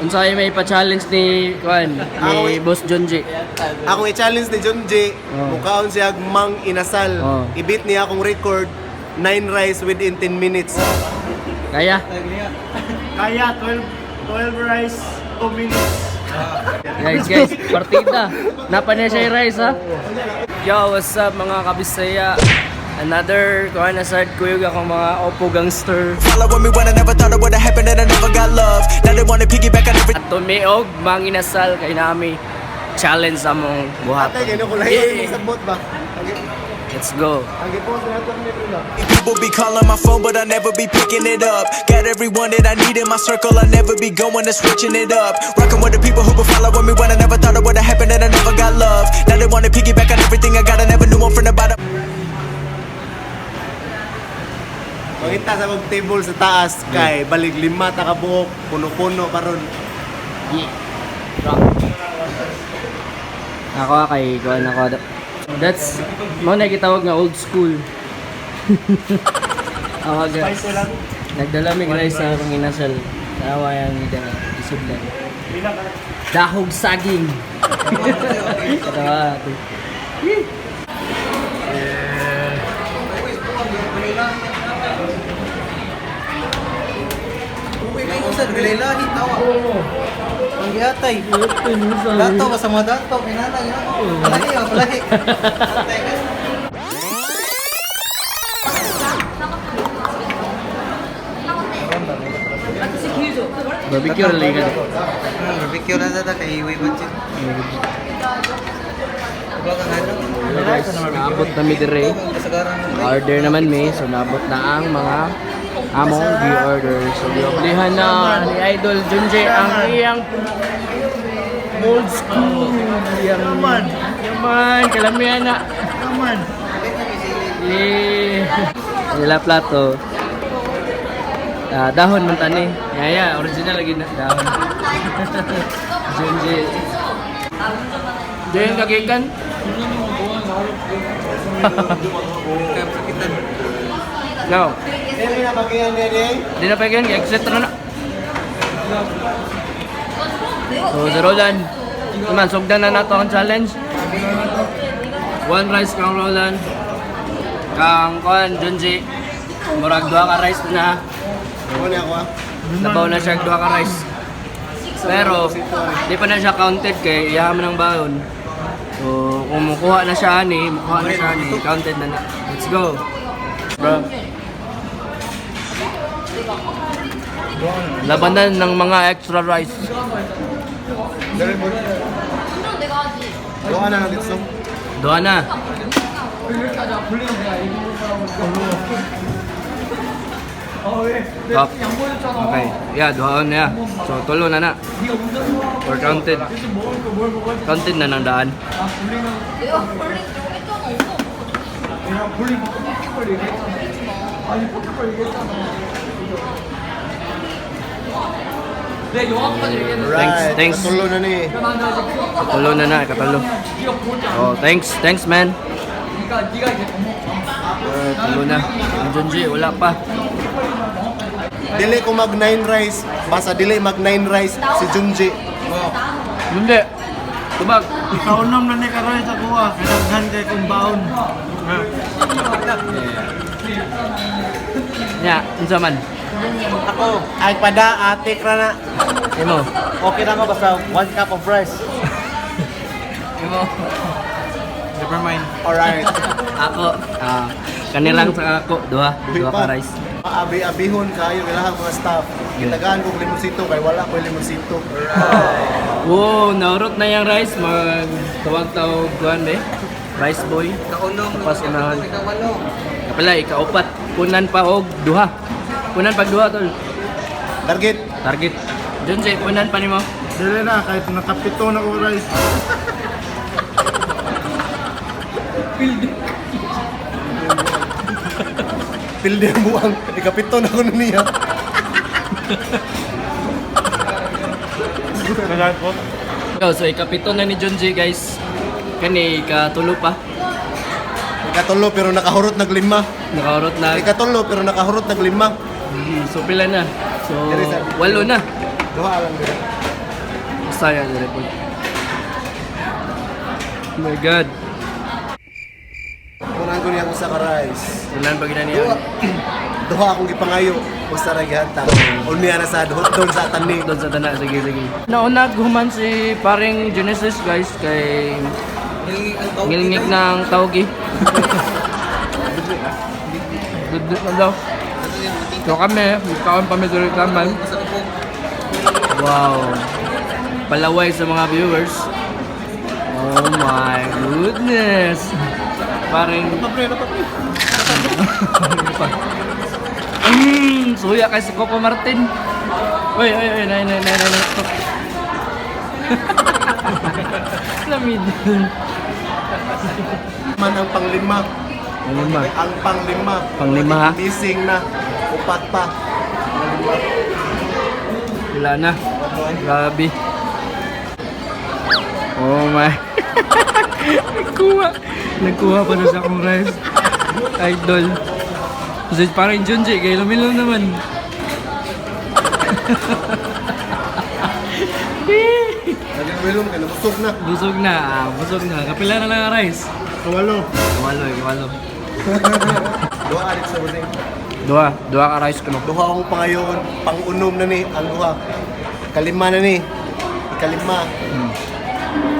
Unsa ay may pa-challenge ni kuan ni Boss Junji? Akong i-challenge ni John J, Oh. mukaon siya og Mang Inasal. Oh. I-beat niya akong record, 9 rice within 10 minutes. Kaya? Kaya, 12, 12 rice, 2 minutes. Guys, guys, partida. Napa niya siya yung rice, ha? Yo, what's up, mga kabisaya? Another kuan na sad kuyog akong mga Oppo gangster. Following me when I never thought it would've happened and I never got love. Now they wanna piggyback on every At tumiog, manginasal kay nami challenge sa among buhat. Atay, ganyan ko lang Yeah. yung sabot ba? Let's go. Ang gipost na ito ni Bruno. People be calling my phone, but I never be picking it up. Got everyone that I need in my circle, I never be going and switching it up. Rocking with the people who been following me when I never thought it would've happened and I never got love. Now they wanna piggyback on everything I got, I never knew I'm from the bottom. Mangita sa kong table sa taas kay balig lima ta ka buok, puno-puno karon. Yeah. Rock. Ako kay kuan ako. That's mo na gitawag nga old school. Ako guys. Spicy lang. Nagdala mig rice sa akong inasal. Tawa yang ida isudlan. Dahog saging. Katawa. Ate. Ang gihatay. Dato ba sa mga dato kinala yun. Palahi oh, palahi. Atay ka. Barbecue ra lagi ka. Barbecue na sa kay way budget. Wala kang ano. Hello guys, naabot na mi dire. Kasagaran mo. Order naman mi, so naabot na ang mga among gi-order. So gioblihan na ni Idol Junjay ang iyang old school. Iyang yaman. Yaman, kalamihan na. Naman. Yeah. Nila plato. Ah, dahon man tani. Yeah, original lagi na dahon. Junji. Diyan kagikan. Sakitan. No. Dili na bagian dili. Di na pa yan, exit na na. So, si Roland. Naman, sugdan na nato ang challenge. One rice kang Roland. Kang kuan, Junji. Murag duha ka rice na. Mo ni ako ah. Nabaw na siya duha ka rice. Pero, di pa na siya counted kay iya man ang baon. So, kung mukuha na siya ani, mukuha na siya ani, counted na na. Let's go. Bro. Labanan ng mga extra rice. Dili mo. Duha na lang dito. Duha na. Top. Okay. Yeah, duha na. So, tulo na na. Or counted. Counted na ng daan. Right. Thanks, thanks. Katulo na ni. Katulo na na, katulo. Oh, thanks, thanks man. Tulo na. Ang Junji, wala pa. Dili ko mag 9 rice, basta dili mag 9 rice si Junji. Hindi. Tubag. Kaunom na ni karoy sa kuha. Kinaghan kay kong baon. Nya, unsa man? Ako, ay pada atik ra na. Imo. Okay na ko basta 1 cup of rice. Imo. Never mind. Alright. Ako, ah, kanilang sa ako, duha, duha ka rice. Abi-abihon kayo kailangan mga staff. Gitagaan kog limonsito kay wala koy limonsito. Wow, naurot na yung rice, mag tawag-tawag kuan be. Rice boy. Kaunom. Tapos unahan. Ikawalo. Kapala, ikaupat. Punan pa og duha. Punan pag duha tol. Target. Target. Junji, punan pa nimo. Dili na, kahit nakapito na ko rice. Pildi ang buwang. Ikapito na ko na niya. Kailangan po? Oh, so ikapito na ni Junji guys. Kani ikatulo pa. Ikatulo pero nakahurot nag lima. Nakaurot na. Ikatulo pero nakahurot nag lima. So pila na. So Diri sa- walo na. Duha lang dili. Bisaya dire po. Oh my God. Kunan ko niya ako sa rice. Ulan pa gina niya. Duha. Duha akong gipangayo. Usa ra gihatag. Unya na sa hotdog sa tani. Doon sa tanan, sige, sige. Nauna, guman si paring Genesis, guys, kay ngilngig ng tawgi. Dudut na daw. So kami, magkaon pa mi diri taman. Wow. Palaway sa mga viewers. Oh my goodness. Paring suya kay si Coco Martin. Uy, uy, uy, nay, nay, nay, nay, nay. Lamid. Man ang panglima. Panglima. Ang panglima. Panglima, ha? Missing na. Upat pa. Panglima. Wala na. Grabe. Oh my. Nagkuha. Nagkuha pa na sa akong rice. Idol. Kasi parang Junji, kay lumilom naman. Nagawilom kay nabusog na. Busog na, ah, busog na. Kapila na lang ang rice. Kawalo. Kawalo, eh, kawalo. Duha alit sa busing. Duha, duha ka rice kuno. Duha akong pangayon, pang-unom na ni ang duha. Ikalima na ni. Ikalima.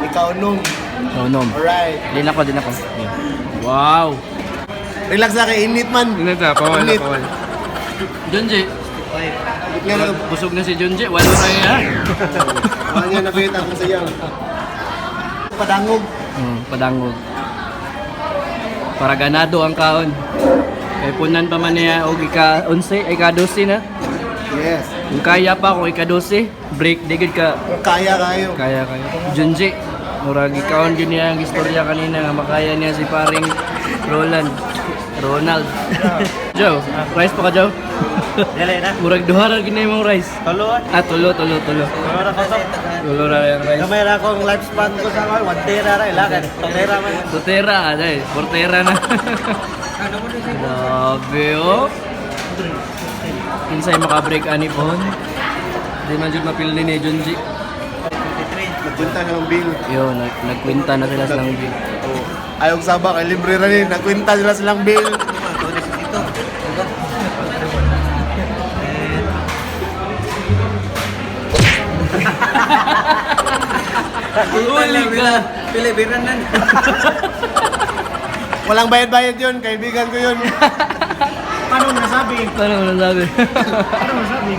Ikaunom. No, no. Alright. Din ako, din ako. Yeah. Wow. Relax na kay init man. Init na, pawal na, Init. pawal. Junji, Nga na busog na si Junji. Walo na yan. Wala niya nabit akong sayang. Padangog. Padangog. Para ganado ang kaon. Kay punan pa man niya og ika 11, ay ika 12 na. Yes. Kung kaya pa kung ika 12, break di gid ka. Kung kaya kayo. Kaya kayo. Junji, murag ikaon gyud niya ang istorya kanina nga makaya niya si paring Roland. Ronald. Joe, rice pa ka, Joe? Dili na. Murag duha ra gid na imong rice. Tulo. Ah, tulo, tulo, tulo. Tulo ra ko to. Tulo ra yung rice. Gamay ra akong lifespan ko sa mga one tera ra ilagan. Tera man. Tutera, ay, portera na. Grabe, oh. Kinsay maka-break ani pohon. Di man jud mapildi ni Junji. Nagkwenta na ng bill. Yo, nagkwenta na sila silang bill. Oh. Ayaw saba kay libre ra ni. Nagkwenta sila silang bill. Uli ka. Pili, biranan. Walang bayad-bayad yun. Kaibigan ko yun. Paano mo nasabi? Paano mo nasabi? Paano mo nasabi?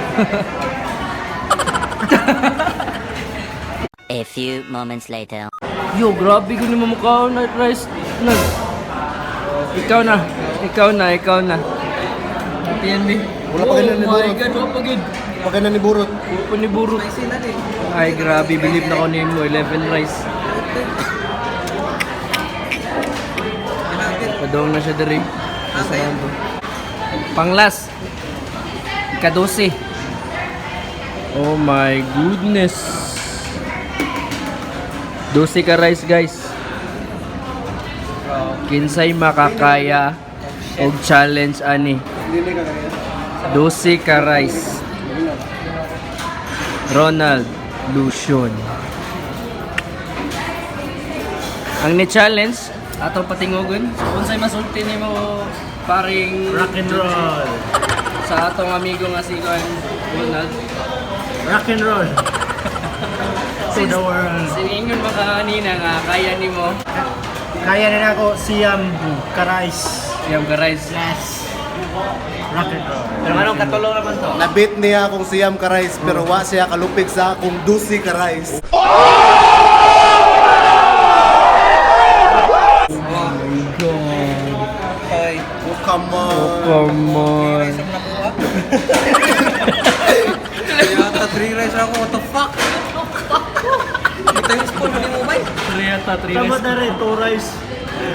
A few moments later. Yo, grabe ko naman mukha na rice. Nag. Ikaw na. Ikaw na, ikaw na. TNB. Wala pa ganun ni Oh my Burot. God, wala pa gid. Pagka na ni Burot. Wala pa ni Burot. Ay, grabe. Believe na ko nimo. 11 rice. Padong na siya diri. Nasa yan to. Panglas. Ika-12. Oh my goodness. 12 ka rice, guys. Kinsay makakaya og challenge ani. Hindi na ka kaya. 12 ka rice. Ronald Lucion. Ang ni-challenge atong patingugon. So, unsay masulti nimo paring Rock and roll. sa atong amigo nga si Kuan Ronald? Rock and roll. To the world. Siningon mo ka kanina nga kaya nimo Kaya na ako siyam ka rice. siyam ka rice. Yes. Rock and roll. Pero anong katulong naman to? Nabit niya akong siyam ka rice pero wa siya kalupit sa akong 12 ka rice. Ay, Oh, come on. Come on. rice ang nakuha. Yata, three rice ako. What the fuck? Kita yung spoon, hindi mo ba? 3 ata, 3 Tama rice. na rin, two rice.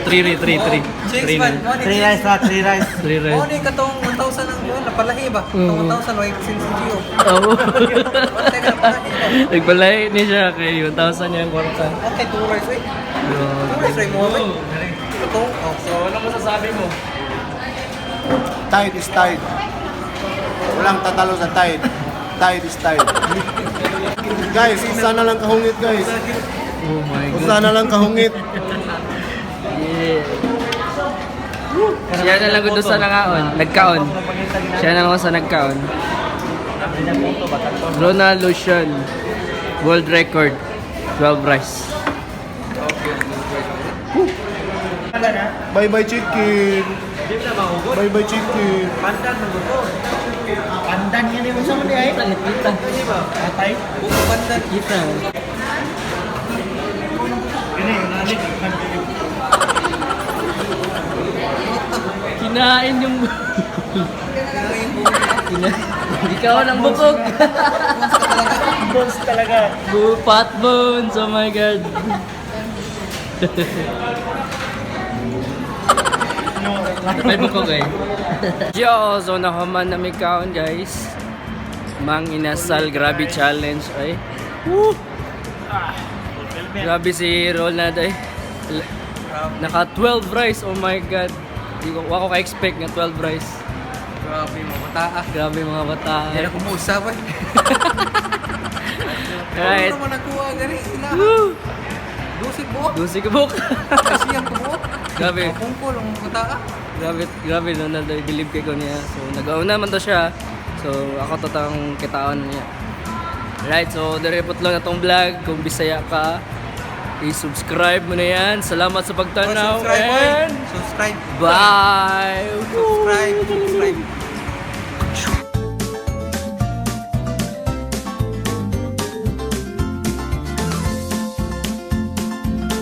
3 3 3 3. Six man. Three rice na, three rice. 3 rice. Oh, ni katong 1,000 ang yun. Napalahi ba? Oo. Katong 1,000, way sin si Gio. Oo. Teka, napalahi ba? Nagbalay ni siya kay 1,000 niya ang kwarta. Okay, two rice, eh. Two rice, ray mo, eh. Katong, oh. So, ano masasabi mo? Tide is tide. Walang tatalo sa tide. Tide is tide. Guys, usa na lang kahungit, guys. Oh my God. Usa na lang kahungit. Yeah. Siya na lang gud sa nangaon, nagkaon. Siya na lang sa nagkaon. Ronald Lucian, world record, 12 rice. Bye bye, chicken. Bye bye, chicken. Pandan nga ni mo sa muli ay. Kita. Atay. Buko pandan. Kita. Gini, nalit. Kinain yung Ikaw ang bukog. Bones talaga. Pat bones, oh my God. May bukog eh. Yo, so nahuman na may kaon, guys. Mang Inasal, grabe challenge ay. Woo! Grabe si Ronald ay. Naka 12 rice, oh my God. Di ko, wako ka-expect nga 12 rice. Grabe mo, bata. Grabe mga bata. Hindi na kumusa ba? Right. Ano naman nakuha gani sila? Woo! Dusig buok. Dusi ka buk. Kasi ang buok. Grabe. Mapungkol ang bata. Grabe, grabe Ronald, I believe kay ko niya. So nag-auna man to siya. So ako to tang kitaon niya. Right, so dire putlo na tong vlog. Kung Bisaya ka, i-subscribe mo na yan. Salamat sa pagtanaw Subscribe, boy. and Subscribe. bye! Subscribe. Subscribe.